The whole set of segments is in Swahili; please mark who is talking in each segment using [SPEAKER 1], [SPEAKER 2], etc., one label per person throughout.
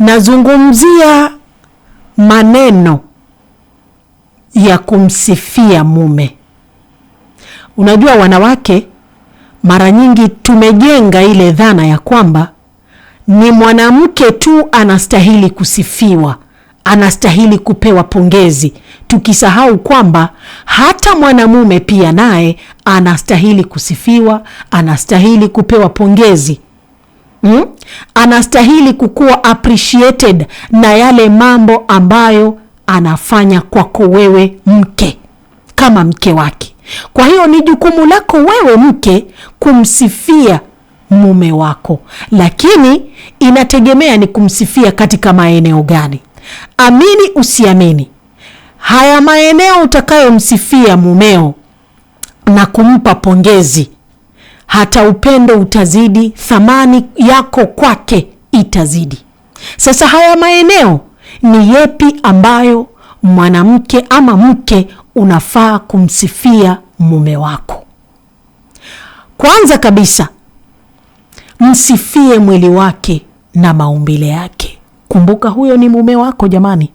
[SPEAKER 1] Nazungumzia maneno ya kumsifia mume. Unajua, wanawake mara nyingi tumejenga ile dhana ya kwamba ni mwanamke tu anastahili kusifiwa, anastahili kupewa pongezi, tukisahau kwamba hata mwanamume pia naye anastahili kusifiwa, anastahili kupewa pongezi. Anastahili kukuwa appreciated na yale mambo ambayo anafanya kwako wewe mke, kama mke wake. Kwa hiyo ni jukumu lako wewe mke kumsifia mume wako, lakini inategemea ni kumsifia katika maeneo gani. Amini usiamini, haya maeneo utakayomsifia mumeo na kumpa pongezi, hata upendo utazidi, thamani yako kwake itazidi. Sasa haya maeneo ni yepi ambayo mwanamke ama mke unafaa kumsifia mume wako? Kwanza kabisa, msifie mwili wake na maumbile yake. Kumbuka huyo ni mume wako jamani,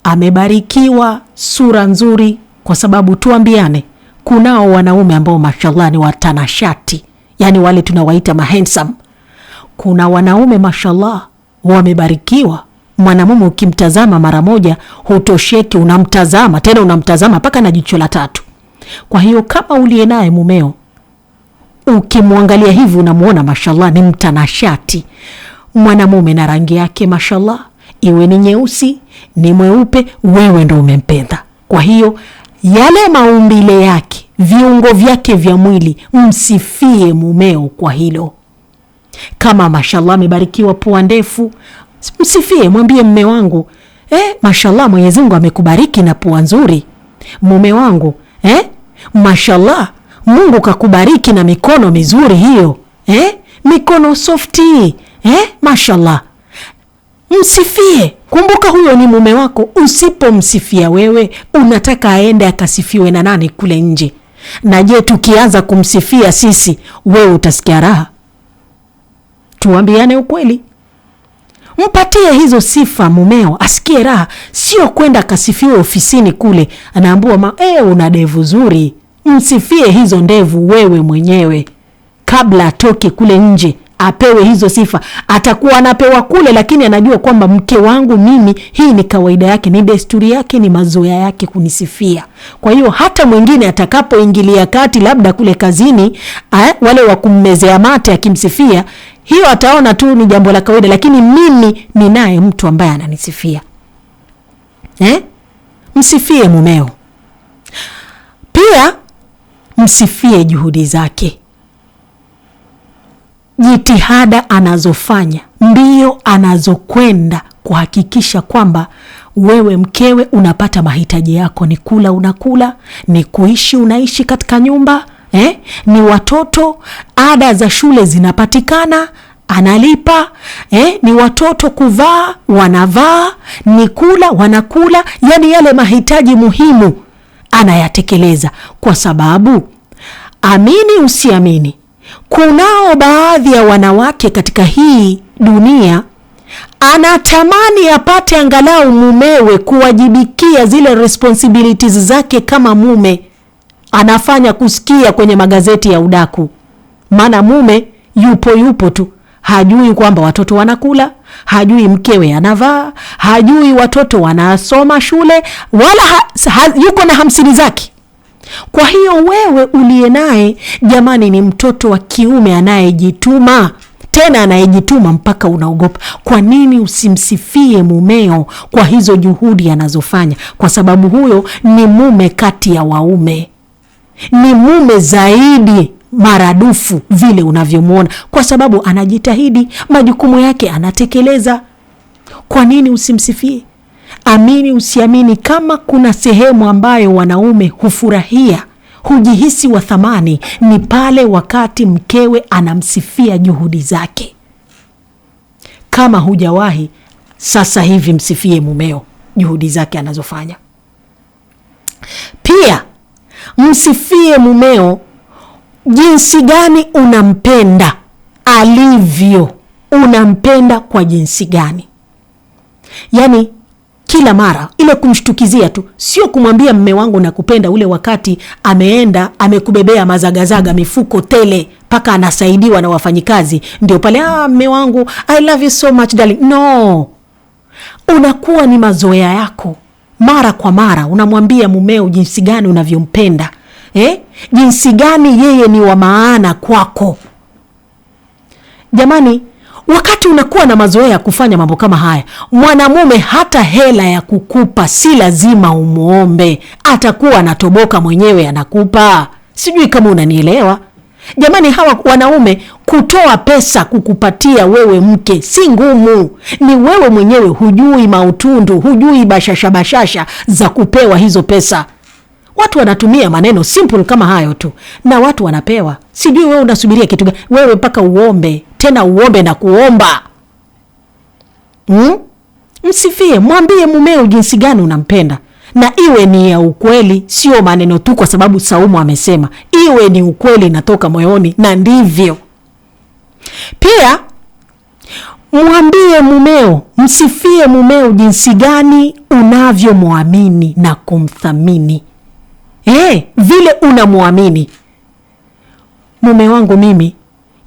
[SPEAKER 1] amebarikiwa sura nzuri, kwa sababu tuambiane, kunao wanaume ambao mashallah ni watanashati, yani wale tunawaita mahandsome. Kuna wanaume mashallah wamebarikiwa. Mwanamume ukimtazama mara moja hutosheki, unamtazama tena, unamtazama mpaka na jicho la tatu. Kwa hiyo kama uliye naye mumeo, ukimwangalia hivi unamuona mashallah ni mtanashati mwanamume, na rangi yake mashallah, iwe ni nyeusi ni mweupe, wewe ndo umempenda. Kwa hiyo yale maumbile yake, viungo vyake vya mwili, msifie mumeo kwa hilo. Kama mashallah amebarikiwa pua ndefu, msifie, mwambie mme wangu, mashallah Mwenyezi Mungu amekubariki na pua nzuri. Mume wangu, mashallah Mungu kakubariki na mikono mizuri hiyo, mikono softi, mashallah. Msifie. Kumbuka huyo ni mume wako. Usipomsifia wewe, unataka aende akasifiwe na nani kule nje? Na je, tukianza kumsifia sisi, wewe utasikia raha? Tuambiane ukweli. Mpatie hizo sifa mumeo, asikie raha, sio kwenda akasifiwe ofisini kule, anaambiwa una ndevu zuri. Msifie hizo ndevu wewe mwenyewe kabla atoke kule nje, apewe hizo sifa. Atakuwa anapewa kule, lakini anajua kwamba mke wangu mimi, hii ni kawaida yake, ni desturi yake, ni mazoea yake kunisifia. Kwa hiyo hata mwingine atakapoingilia kati, labda kule kazini, wale wa kummezea mate akimsifia, hiyo ataona tu ni jambo la kawaida, lakini mimi ninaye mtu ambaye ananisifia. Msifie mumeo. Pia msifie juhudi zake, jitihada anazofanya, mbio anazokwenda kuhakikisha kwamba wewe mkewe unapata mahitaji yako. Ni kula unakula, ni kuishi unaishi katika nyumba, ni watoto ada za shule zinapatikana, analipa, ni watoto kuvaa wanavaa, ni kula wanakula, yani yale mahitaji muhimu anayatekeleza. Kwa sababu amini usiamini, kunao baadhi ya wanawake katika hii dunia anatamani apate angalau mumewe kuwajibikia zile responsibilities zake kama mume. Anafanya kusikia kwenye magazeti ya udaku, maana mume yupo yupo tu, hajui kwamba watoto wanakula, hajui mkewe anavaa, hajui watoto wanasoma shule, wala yuko na 50 zake. Kwa hiyo wewe uliye naye jamani, ni mtoto wa kiume anayejituma, tena anayejituma mpaka unaogopa. Kwa nini usimsifie mumeo kwa hizo juhudi anazofanya? Kwa sababu huyo ni mume kati ya waume, ni mume zaidi maradufu vile unavyomwona, kwa sababu anajitahidi, majukumu yake anatekeleza. Kwa nini usimsifie? Amini usiamini, kama kuna sehemu ambayo wanaume hufurahia, hujihisi wa thamani, ni pale wakati mkewe anamsifia juhudi zake. Kama hujawahi, sasa hivi msifie mumeo juhudi zake anazofanya. Pia msifie mumeo jinsi gani unampenda alivyo, unampenda kwa jinsi gani. Yaani kila mara ile kumshtukizia tu, sio kumwambia mme wangu nakupenda ule wakati ameenda amekubebea mazagazaga mifuko tele mpaka anasaidiwa na wafanyikazi, ndio pale mme wangu I love you so much darling. No, unakuwa ni mazoea yako mara kwa mara unamwambia mumeo jinsi gani unavyompenda, jinsi gani yeye ni wa maana kwako. Jamani, wakati unakuwa na mazoea ya kufanya mambo kama haya, mwanamume hata hela ya kukupa si lazima umuombe, atakuwa anatoboka mwenyewe anakupa. Sijui kama unanielewa. Jamani, hawa wanaume kutoa pesa kukupatia wewe mke si ngumu, ni wewe mwenyewe hujui mautundu, hujui bashasha bashasha za kupewa hizo pesa. Watu wanatumia maneno simple kama hayo tu na watu wanapewa. Sijui wewe unasubiria kitu gani? Wewe mpaka uombe, tena uombe na kuomba. Msifie, mwambie mumeo jinsi gani unampenda, na iwe ni ya ukweli, sio maneno tu kwa sababu Saumu amesema. Iwe ni ukweli, inatoka moyoni, na ndivyo. Pia mwambie mumeo, msifie mumeo jinsi gani unavyomwamini na kumthamini. Vile unamwamini mume wangu mimi,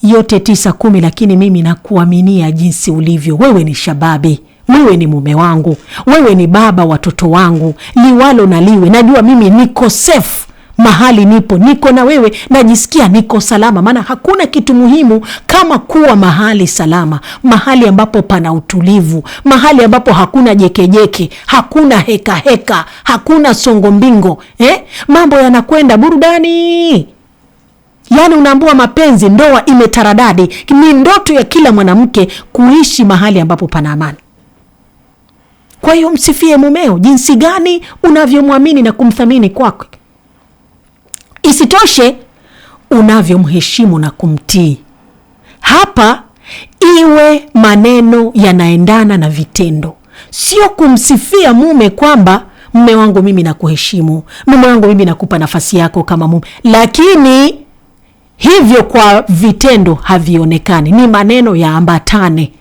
[SPEAKER 1] yote 9 10, lakini mimi nakuaminia jinsi ulivyo. Wewe ni shababi, wewe ni mume wangu, wewe ni baba watoto wangu, liwalo na liwe. Najua mimi niko safe mahali nipo, niko na wewe, najisikia niko salama. Maana hakuna kitu muhimu kama kuwa mahali salama, mahali ambapo pana utulivu, mahali ambapo hakuna jekejeke, hakuna heka heka, hakuna songo mbingo. Mambo yanakwenda burudani. Yaani unaambua mapenzi, ndoa imetaradadi. Ni ndoto ya kila mwanamke kuishi mahali ambapo pana amani. Kwa hiyo msifie mumeo jinsi gani unavyomwamini na kumthamini kwake. Isitoshe, unavyomheshimu na kumtii. Hapa iwe maneno yanaendana na vitendo, sio kumsifia mume kwamba mume wangu mimi nakuheshimu, mume wangu mimi nakupa nafasi yako kama mume, lakini hivyo kwa vitendo havionekani. Ni maneno yaambatane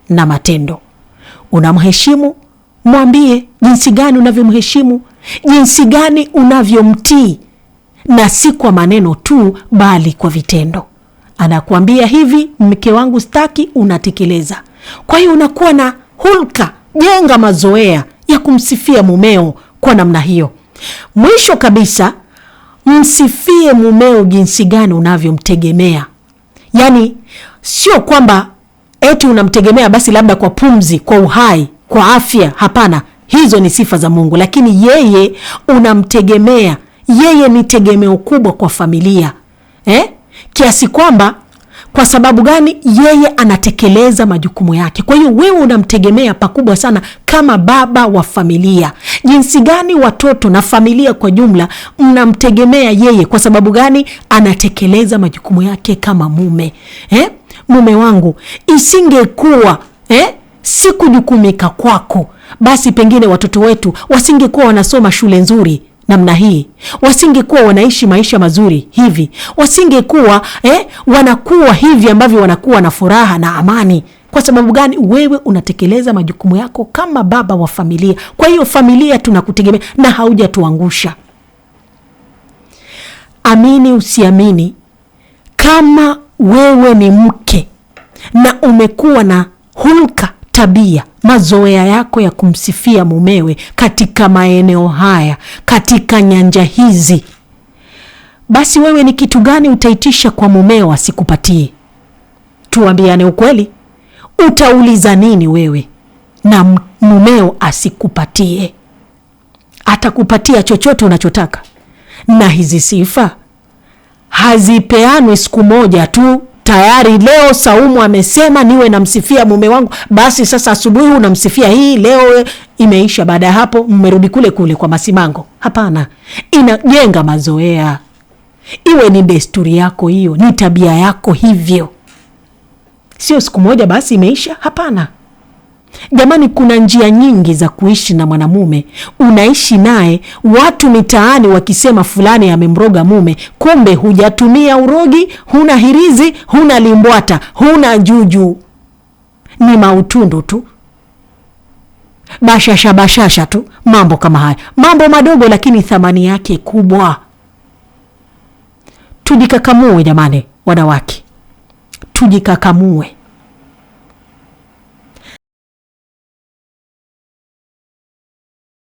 [SPEAKER 1] na matendo. Unamheshimu, mwambie jinsi gani unavyomheshimu, jinsi gani unavyomtii, na si kwa maneno tu, bali kwa vitendo. Anakuambia hivi, mke wangu staki, unatekeleza. Kwa hiyo unakuwa na hulka, jenga mazoea ya kumsifia mumeo kwa namna hiyo. Mwisho kabisa, msifie mumeo jinsi gani unavyomtegemea. Yaani sio kwamba eti unamtegemea basi labda kwa pumzi, kwa uhai, kwa afya. Hapana, hizo ni sifa za Mungu, lakini yeye unamtegemea. Yeye ni tegemeo kubwa kwa familia, kiasi kwamba kwa sababu gani? Yeye anatekeleza majukumu yake. Kwa hiyo wewe unamtegemea pakubwa sana kama baba wa familia. Jinsi gani watoto na familia kwa jumla mnamtegemea yeye, kwa sababu gani? Anatekeleza majukumu yake kama mume. Mume wangu, isingekuwa sikujukumika kwako, basi pengine watoto wetu wasingekuwa wanasoma shule nzuri namna hii, wasingekuwa wanaishi maisha mazuri hivi, wasingekuwa wanakuwa hivi ambavyo wanakuwa na furaha na amani. Kwa sababu gani? Wewe unatekeleza majukumu yako kama baba wa familia. Kwa hiyo familia tunakutegemea na haujatuangusha. Amini usiamini, kama wewe ni mke na umekuwa na hulka, tabia, mazoea yako ya kumsifia mumewe katika maeneo haya, katika nyanja hizi, basi wewe ni kitu gani utaitisha kwa mumeo asikupatie? Tuambiane ukweli, utauliza nini wewe na mumeo asikupatie? Atakupatia chochote unachotaka. Na hizi sifa hazipeanwi siku moja tu. Tayari leo Saumu amesema niwe namsifia mume wangu, basi sasa asubuhi unamsifia hii, leo imeisha, baada ya hapo mmerudi kule kule kwa masimango. Hapana, inajenga mazoea, iwe ni desturi yako hiyo, ni tabia yako hivyo, sio siku moja basi imeisha. Hapana jamani, kuna njia nyingi za kuishi na mwanamume. Unaishi naye, watu mitaani wakisema fulani amemroga mume, kumbe hujatumia urogi, huna hirizi, huna limbwata, huna juju. Ni mautundu tu, bashasha bashasha tu, mambo kama haya, mambo madogo lakini thamani yake kubwa. Tujikakamue jamani, wanawake, tujikakamue.